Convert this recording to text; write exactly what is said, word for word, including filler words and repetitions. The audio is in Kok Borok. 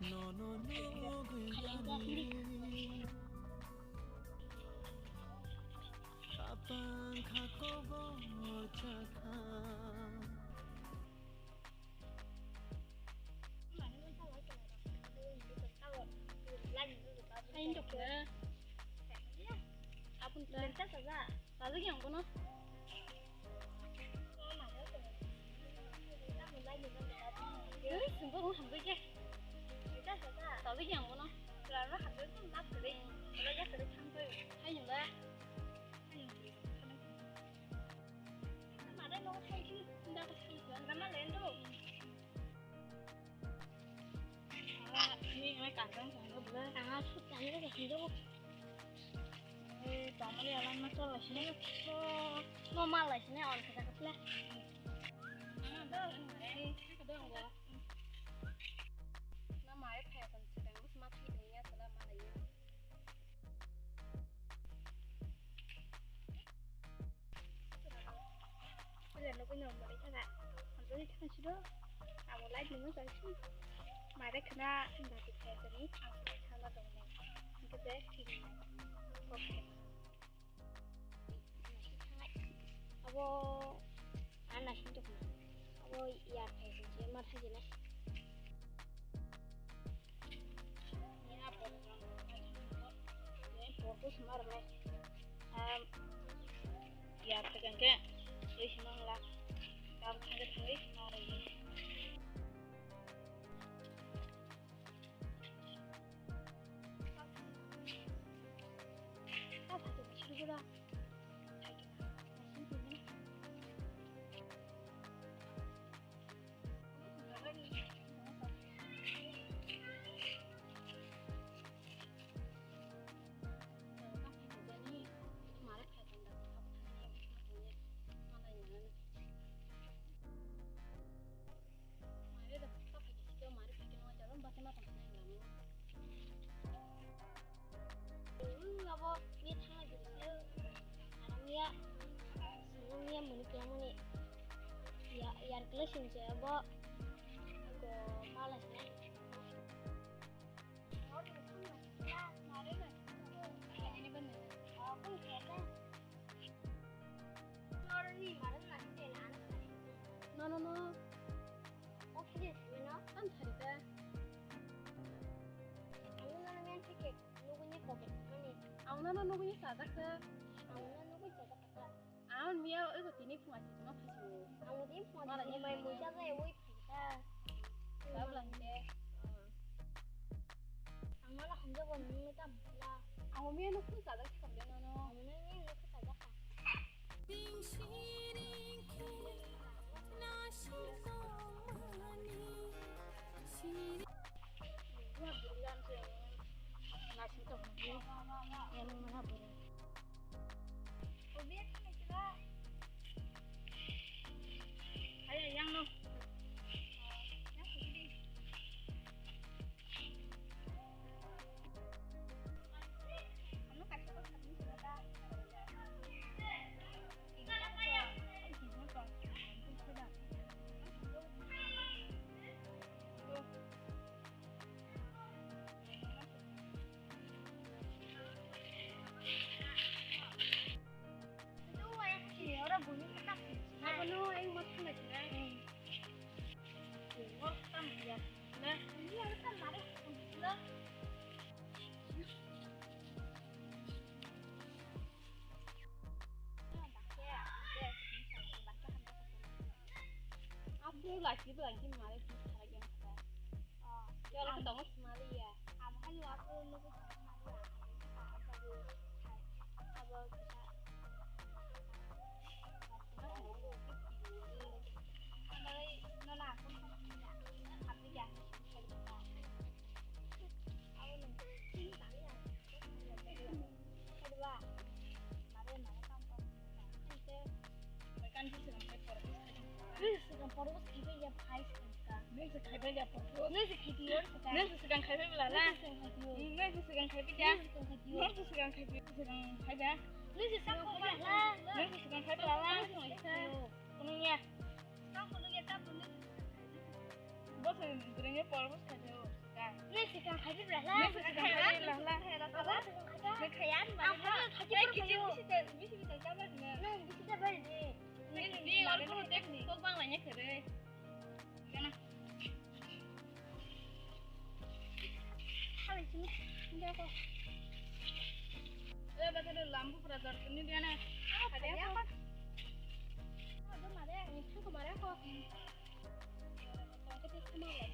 Nono no guyani. Kapang kha kobor chakha. Ain dokna. Abun ta. Lenta saja. Tazak yang bono. Ui, sumbo rung hambai ke. Tazak yang bono. Lama hambai pun lap kere. Kalau ya kere tangkoi. Hai nyula. Hai nyula. Mana lo kai sih? Nda ko sih. Nama lendo. Ni ai kangkang kangkang bela. Kangkang sut kangkang kangkang. Eh, tongmani alam na chol sini. No mal sini on kata kepla. Mana do? Eh, kado angwa. Na mai phai kan sedang bus mati dunia salam alaikum. Pila nugui no mari thana. Hamjani thana sido. Amo light nungui jai si. Mare khana dati thai jani. Ang thana dong ne. Hingke je thini. Kok thai. Abo ana sinto. Abo ya thai je mar thai jani. Porto sima rwlai. Yar thwkang khe twi sima wngla. Tabuk thangkhe thangwi sima rwlai. Abo ni thang diri se. Arang ya. Sini ya muni kaya muni. Ya, yar kele sini se abo. Ko pala se. No, no, no. Tam thari ta. Ang no nugui ni sajak ta. Ang no nugui sajak ta. Ang miya oi ko tini phunga si tuma phasi. Ang tini phunga si mai muja jai oi phai ta. Babla hinde. Ang mala hamjago nungni ta bula. Ang miya no phun sajak si kamle no no. Ang miya no phun sajak ka. Buat durian sih. Nasi tuh. Yang mana boleh? Obiak na kira. Ayo, yang no. Yang sini. Ano kasih kok kami sudah. Ora buni kita. Apa no, yang mau kena kena. Yang mau kita ya. Nah, ini harus kan lari. Aku lagi lagi malah di cara yang apa? Oh, ya, aku tahu semali ya. Aku kan waktu nunggu semali ya. Aku baru, aku baru bisa. Nona aku kan tidak. Aku ya. Aku nunggu. Kedua, mari mari kampung. Kan di sini. Di sini. Porbo se khaibai ya phai se ka. Nung se khaibai ya porbo. Nung se khaibai ya se ka. Nung se swkang khaibai bwla la. Nung se swkang khaibai ya. Hmm, nung se swkang khaibai ya. Nung se swkang khaibai ya. Nung se swkang khaibai ya. Swkang khaibai ya. Nung se swkang khaibai ya la. Nung se swkang khaibai bwla la. Nung se swkang khaibai ya. Kunung ya. Tang kunung ya, tang kunung. Bo se bwrwini porbo se khaibai o. Nung se swkang khaibai bwla la. Nung se swkang khaibai bwla la. Abo swkang khaibai. Nung khaiya ni mani. Ang khaiya, khaiya. Bisi ta, bisi ta jabar ni. Nung bisi ta bai de. Nini ni or kunu tek kok bang laina khere. Gana. Hali sini. Nda ko. Eh, bata do lambu pura dor ni dia na. Ada apa? Ada mare, itu kemarin kok. Kok itu semua ya.